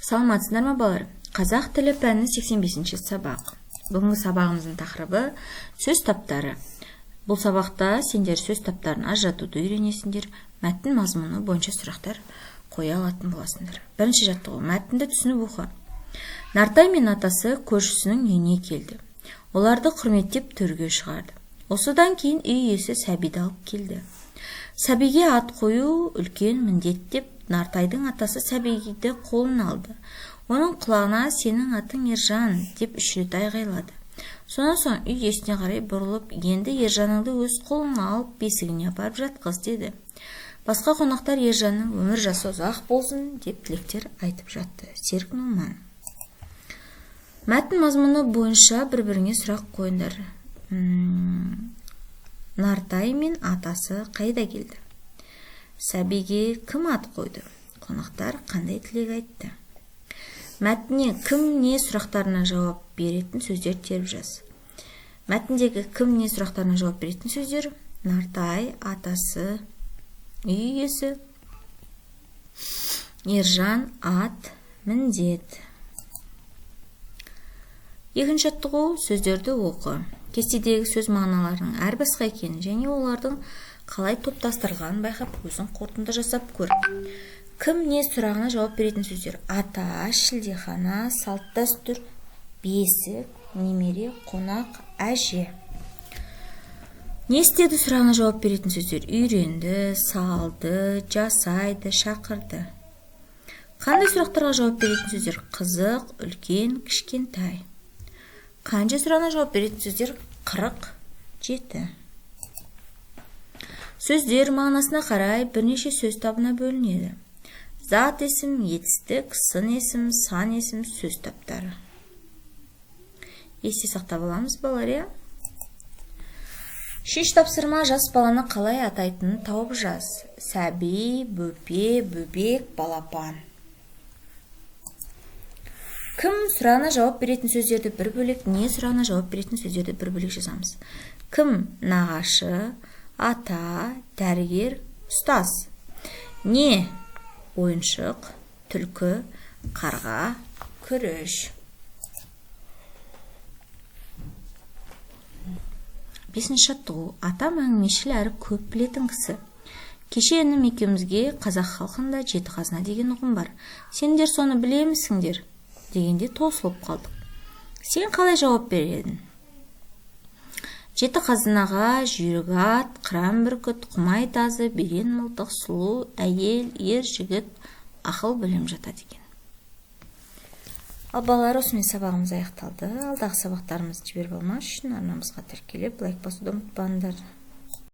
Саламатсыздар ма, балалар? Қазақ тілі пәні, 85 сабақ. Бүгінгі сабағымыздың тақырыбы – сөз таптары. Бұл сабақта сендер сөз таптарын ажыратуды үйренесіңдер, мәтін мазмұны бойынша сұрақтар қоя алатын боласыңдар. Бірінші жаттығу: мәтінді түсініп оқы. Нартай мен атасы көршісінің үйіне келді. Оларды құрметтеп, төрге шығарды. Осыдан кейін үй иесі сәбиді алып келді. Сәбиге ат қою – үлкен міндет деп, Нартайдың атасы сәбиді қолына алды. Оның құлағына «Сенің атың Ержан» деп үш рет айғайлады. Сонан соң үй иесіне қарай бұрылып: «Енді Ержаныңды өз қолыңа алып, бесігіне апарып жатқыз», – деді. Басқа қонақтар Ержанның өмір жасы ұзақ болсын деп тілектер айтып жатты. Серік Нұман. Мәтін мазмұны бойынша бір біріңе сұрақ қойыңдар. Нартай мен атасы қайда келді? Сәбиге кім ат қойды? Қонақтар қандай тілек айтты? Мәтіннен кім, не сұрақтарына жауап беретін сөздер теріп жаз. Мәтіндегі кім, не сұрақтарына жауап беретін сөздер: Нартай, атасы, үй иесі, Ержан, ат, міндет. Екінші жаттығу: сөздерді оқы. Кестедегі сөз мағыналарының әр басқа екенін және олардың қалай топтастырылғанын байқап, өзің қорытынды жасап көр. Кім, не сұрағына жауап беретін сөздер: ата, шілдехана, салт дәстүр, бесік, немере, қонақ, әже. Не істеді сұрағына жауап беретін сөздер: үйренді, салды, жасайды, шақырды. Қандай сұрақтарға жауап беретін сөздер: қызық, үлкен, кішкентай. Қанша сұрағына жауап беретін сөздер: 47. Сөздер мағынасына қарай бірнеше сөз табына бөлінеді: зат есім, етістік, сын есім, сан есім сөз таптары. Есте сақтап аламыз, балалар, иә. Үшінші тапсырма: жас баланы қалай атайтынын тауып жаз. Сәби, бөпе, бөбек, балапан. Кім сұрағына жауап беретін сөздерді бір бөлек, не сұрағына жауап беретін сөздерді бір бөлек жазамыз. Кім: нағашы, ата, дәрігер, ұстаз. Не: ойыншық, түлкі, қарға, күріш. Бесінші жаттығу. Атам әңгімешіл әрі көп білетін кісі. Кеше інім екеумізге: «Қазақ халқында жеті қазына деген ұғым бар, сендер соны білемісіңдер?» – дегенде тосылып қалдық. Сен қалай жауап берер едің? Жеті қазынаға жүйрік ат, қыран бүркіт, құмай тазы, берен мылтық, сұлу әйел, ер жігіт, ақыл, білім жатады екен. Ал, балалар, осымен сабағымыз аяқталды. Алдағы сабақтарымызды жіберіп алмас үшін арнамызға тіркеліп, лайк басуды ұмытпаңдар.